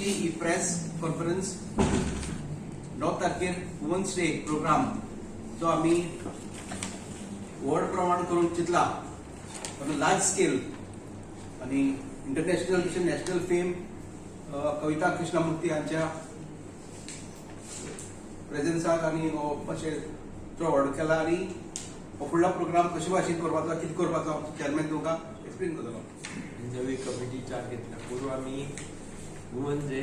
ही press conference 9 तारखेर women's day programme जो आमी व्हड प्रमाण करूंक चिंतला, लार्ज स्केल आनी इंटरनॅशनल तशें नॅशनल फेम कविता कृष्णमूर्ती हांच्या प्रेझन्साक आनी हो अशें चड व्हड केला. आनी हो फुडलो प्रोग्राम कशे भाशेन करपाचो, कितें करपाचो, चेअरमॅन तुमकां एक्सप्लेन करतलो. नवी कमिटी चार्ज घेतल्या पूर्व आमी वुमन्स डे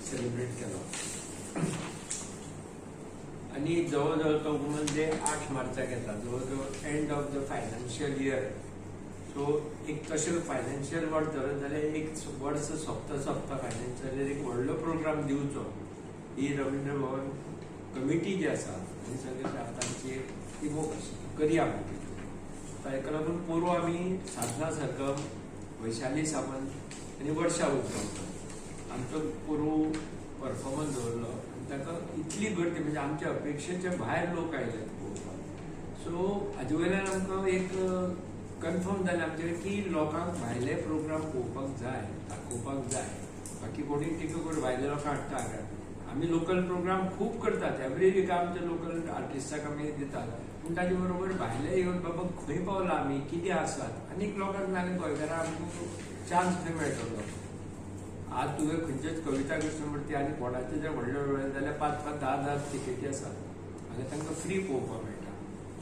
सेलिब्रेट केलो आनी जवळ जवळ तो वुमन्स डे 8 मार्चाक येता, जवळ जवळ end of the financial year. So एक तशें फायनान्शियल वर्स धरत जाल्यार एक वर्स सोंपता सोंपता फायनान्शियल इयर एक व्हडलो प्रोग्राम दिवचो ही रवींद्र भवन कमिटी जी आसा आनी सगळे तांची ती मोख करया म्हणटा. ताका लागून पोरूं आमी साधना सरगम, वैशाली सावंत आनी वर्षा उजगांवकर आमचो पोरूं परफॉर्मन्स दवरलो आनी ताका इतली गर्दी, म्हणजे आमच्या अपेक्षेच्या भायर लोक आयले पळोवपाक. सो हाजे वयल्यान आमकां एक कन्फर्म जालें आमचें की लोकांक भायले प्रोग्राम पळोवपाक जाय, दाखोवपाक जाय. बाकी कोणी टिका करून भायले लोकांक हाडटा, आमी लोकल प्रोग्राम खूब करतात, एवरी वीक आमच्या लोकल आर्टिस्टाक आमी दितात, पूण ताजे बरोबर भायले येवन बाबा खंय पावला आमी, कितें आसात, आनीक लोकांक नाल्यार गोंयकारांक आमकां चान्स खंय मेळटलो. आज तुवें खंयचेच कविता कृष्णमूर्ती आनी कोणाचे जर व्हडले व्हडले जाल्यार 5 5 10 10 तिकेटी आसात आनी तांकां फ्री पळोवपाक मेळटा.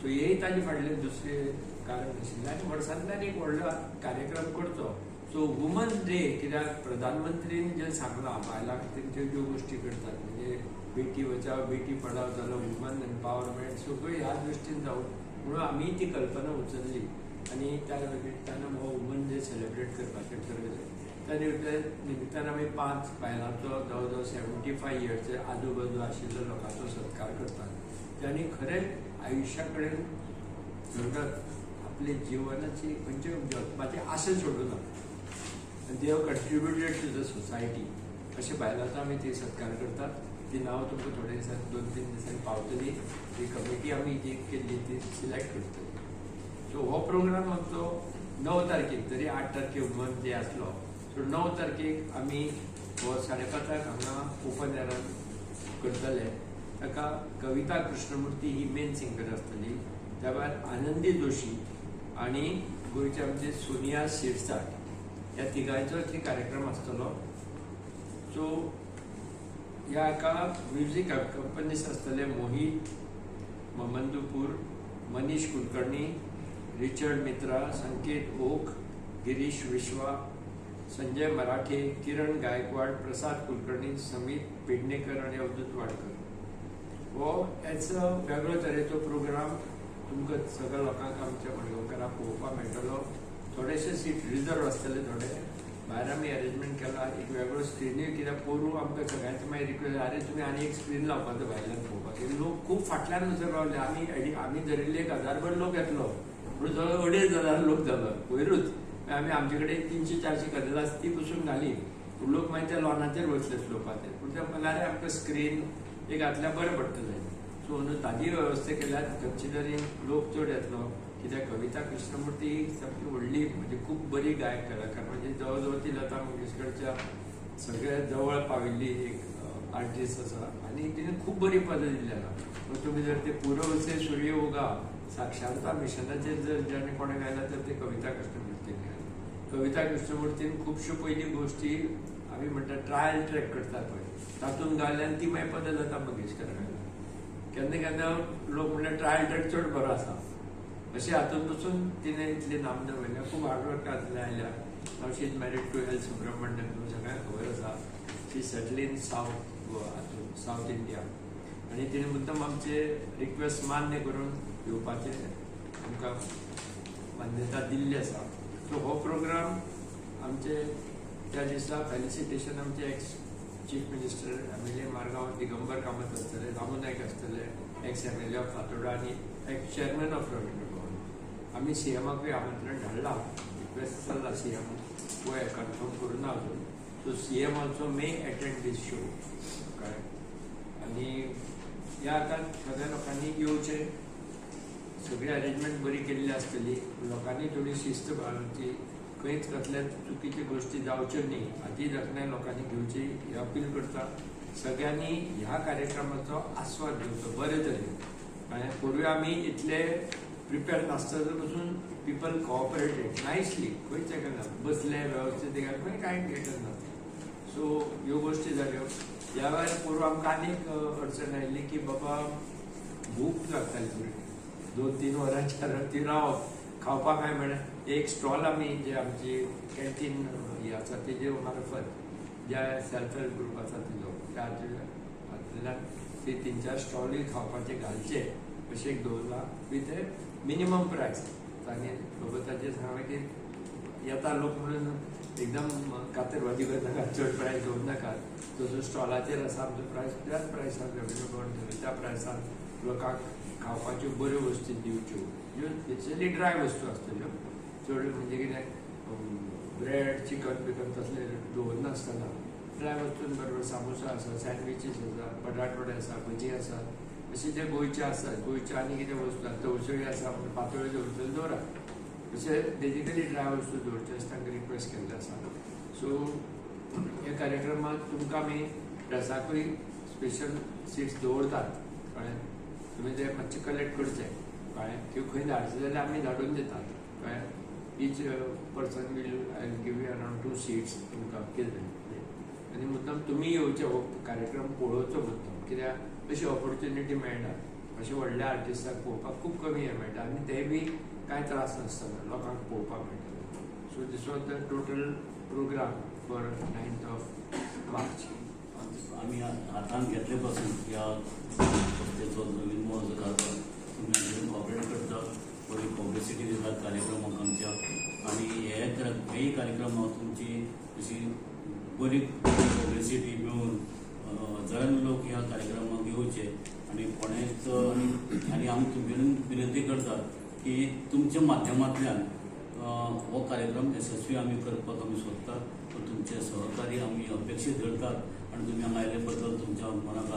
सो हेय ताजे फाटलें दुसरें कारण आशिल्लें आनी वर्सांतल्यान एक व्हडलो कार्यक्रम करचो. सो वुमन्स डे कित्याक प्रधानमंत्रीन जें सांगलां बायलां खातीर ज्यो ज्यो गोश्टी करतात, म्हणजे बेटी बचाव बेटी पढाव जालो, वुमन एम्पावरमेंट सगळ्यो ह्या दृश्टीन जावन म्हणून आमी ती कल्पना उचलली आनी त्या निमित्तान हो वुमन डे सेलिब्रेट करपाचें ठरयलें. त्या निमित्तान आमी 5 बायलांचो जवळ जवळ 75 इयर्सचे आजूबाजू आशिल्ल्या लोकांचो सत्कार करतात, ज्यांनी खरें आयुश्या कडेन झगडत आपले जिवनाची खंयचे जगपाची आशा सोडूना, they have contributed to the society, अशे बायलांचो आमी ती सत्कार करतात. ती नांव तुमकां थोडे दिसांनी, 2-3 दिसांनी पावतली. ती कमिटी आमी जी केल्ली ती सिलेक्ट करतली. सो हो प्रोग्राम आमचो 9 तारखेक, तरी 8 तारखेक वुमन्स डे आसलो, सो 9 तारखेक आमी हो 5:30 हांगा ओपन एरान करतले. ताका कविता कृष्णमूर्ती ही मेन सिंगर आसतली, त्या भायर आनंदी जोशी आनी गोंयचे आमचे सोनिया शिरसाट ह्या तिगांयचो थंय कार्यक्रम आसतलो. सो ह्या हाका म्युजीक कंपनीस आसतले मोहीत ममंदुपूर, मनीष कुलकर्णी, रिचर्ड मित्रा, संकेत ओक, गिरीश विश्वा, संजय मराठे, किरण गायकवाड, प्रसाद कुलकर्णी, समीत पेडणेकर आनी अवधूत वाडकर. हो एज अ वेगळो तरेचो प्रोग्राम तुमकां सगळ्या लोकांक आमच्या मडगांवकारांक पळोवपाक मेळटलो. थोडेशे सीट रिजर्व आसतले, थोडे भायर आमी अरेंजमेंट केला, एक वेगळो स्क्रिनूय, कित्याक पोरूं आमकां सगळ्यांचे मागीर रिक्वेस्ट, अरे तुमी आनी एक स्क्रीन लावपाचो भायल्यान पळोवपाक. लोक खूब फाटल्यान वचून रावले. आमी धरिल्ले 1000 लोक येतलो पूण जवळ 2500 लोक जालो पयरूच. आमी आमचे कडेन 300-400 कदेलां आसा ती पसून घाली, पूण लोक मागीर त्या लॉनाचेर बसले स्लोपाचेर, पूण ते म्हणल्यार आमकां स्क्रीन एक घातल्यार बरें पडटलें. सो म्हणून ताजी वेवस्था केल्यार कन्सिडरींग लोक चड येतलो, कित्याक कविता कृष्णमूर्ती सामकी व्हडली, म्हणजे खूब बरी गायक कलाकार, म्हणजे जवळ जवळ ती लता मंगेशकरच्या सगळ्या जवळ पाविल्ली एक आर्टिस्ट आसा आनी तिणें खूब बरी पदां दिल्ली आसा. तुमी जर ते पूरब से सूर्य उगा साक्षरता मिशनाचेर जर ज्याने कोणें गायला तर ते कविता कृष्णमूर्तीन गायला. कविता कृष्णमूर्तीन खुबश्यो पयली गोश्टी आमी म्हणटा ट्रायल ट्रॅक करतात पळय, तातूंत गायल्यान ती मागीर पदां लता मंगेशकर गायला. केन्ना केन्ना लोक म्हणल्यार ट्रायल ट्रॅक चड बरो आसा, अशें हातूंत पसून तिणें इतली नामना मेळ्ळ्या. खूब हार्डवर्क आयल्या. Now she is married to L Subramaniam, तुमकां सगळ्यांक खबर आसा. She settle in South Goa, हातूंत सावथ इंडिया, आनी तिणें मुद्दम आमचे रिक्वेस्ट मान्य करून येवपाचें आमकां मान्यता दिल्ली आसा. सो हो प्रोग्राम आमचे त्या दिसा फेलिसिटेशन आमचे ex chief minister MLA Margao Digambar Kamat आसतले, दामू नायक आसतले, ex MLA of Fatorda आनी एक्स चेअरमॅन ऑफ रवींद्र भवन. आमी सीएमाकूय आमंत्रण धाडलां, रिक्वेस्ट चल्ला, सीएम पळय कन्फर्म करूं ना अजून. So CM also may attend this show, कळ्ळें. आनी ह्या हाका सगळ्या लोकांनी येवचें, सगळी अरेंजमेंट बरी केल्ली आसतली. लोकांनी थोडी शिस्त बाळगची, खंयच कसल्या चुकीच्यो गोश्टी जावच्यो न्ही हाची जतनाय लोकांनी घेवची ही अपील करता. सगळ्यांनी ह्या कार्यक्रमाचो आस्वाद घेवचो बरे तरेन. कळ्ळें, पूर्वी आमी इतले प्रिपेर नासतना पसून पिपल कॉपरेटेड नायसली, खंयच हें ना, बसले वेवस्थीत खंय कांय घेतच ना. सो ह्यो गोश्टी जाल्यो. ह्या वेळार पूर्व आमकां आनीक अडचण आयली की बाबा भूक लागताली भुरगीं 2-3 वरां 4 वरां ती रावप, खावपाक कांय मेळना. एक स्टॉल आमी जे आमची कॅन्टीन ही आसा तेजे मार्फत ज्या सेल्फ हेल्प ग्रुप आसा तिजो त्या हातूंतल्यान ते 3-4 स्टॉलूय खावपाचे घालचे अशें एक दवरलां विथ ए मिनिमम प्रायस. आनी बाबा ताचेर सांगलें की येता लोक म्हणून एकदम कातरवादी करनाका, चड प्रायस दवर नाका. जसो स्टॉलाचेर आसा आमचो प्रायस त्याच प्रायसान रेवेन्यू गव्हर्नमेंट त्या प्रायसान लोकांक खावपाच्यो बऱ्यो वस्तू दिवच्यो, ज्यो स्पेशली ड्राय वस्तू आसतल्यो, चड म्हणजे कितें ब्रेड चिकन बिकन तसले दवरनासतना ड्राय वस्तून बरोबर सामोसा आसा, सँडविचीस आसा, बटाटवडे आसा, भजी आसा, अशे जे गोंयचे आसा, गोंयचे आनी कितें वस्तू आसा, तवसळी आसा म्हणून पातोळ्यो दवरतले दवरात, अशे बेजिकली ड्राय वस्तू दवरच्यो अशें तांकां रिक्वेस्ट केल्लें आसा. सो ह्या कार्यक्रमात तुमकां आमी प्रेसाकूय स्पेशल सिट्स दवरतात, कळ्ळें, तुमी ते मातशें कलेक्ट करचे, कळ्ळें, त्यो खंय धाडचे जाल्यार आमी धाडून दितात, कळ्ळें. Each person will I will give you around 2 seats तुमकां कितें. आनी मुद्दम तुमी येवचे हो कार्यक्रम पळोवचो मुद्दम, कित्याक अशी ऑपॉर्च्युनिटी मेळना, अशे व्हडल्या आर्टिस्टाक पळोवपाक खूब कमी हें मेळटा आनी ते बी कांय त्रास नासतना लोकांक पळोवपाक मेळटा. So this was the total programme for 9th of March. आमी हातान घेतले पासून ह्या संस्थेचो नवीन मोज घालपाक तुमी आमचे कॉपरेट करता, बरी पब्लिसिटी दितात कार्यक्रमाक आमच्या, आनी हे हेय कार्यक्रमाक तुमची अशी बरी पब्लिसिटी मेळून हजारांनी लोक ह्या कार्यक्रमाक येवचे आनी कोणेच आनी आमी तुमचे विनंती करतात की तुमच्या माध्यमांतल्यान हो कार्यक्रम यशस्वी आमी करपाक आमी सोदतात. तुमचे सहकार्य आमी अपेक्षीत धरतात आनी तुमी हांगा आयिल्ले बद्दल तुमच्या मनाक.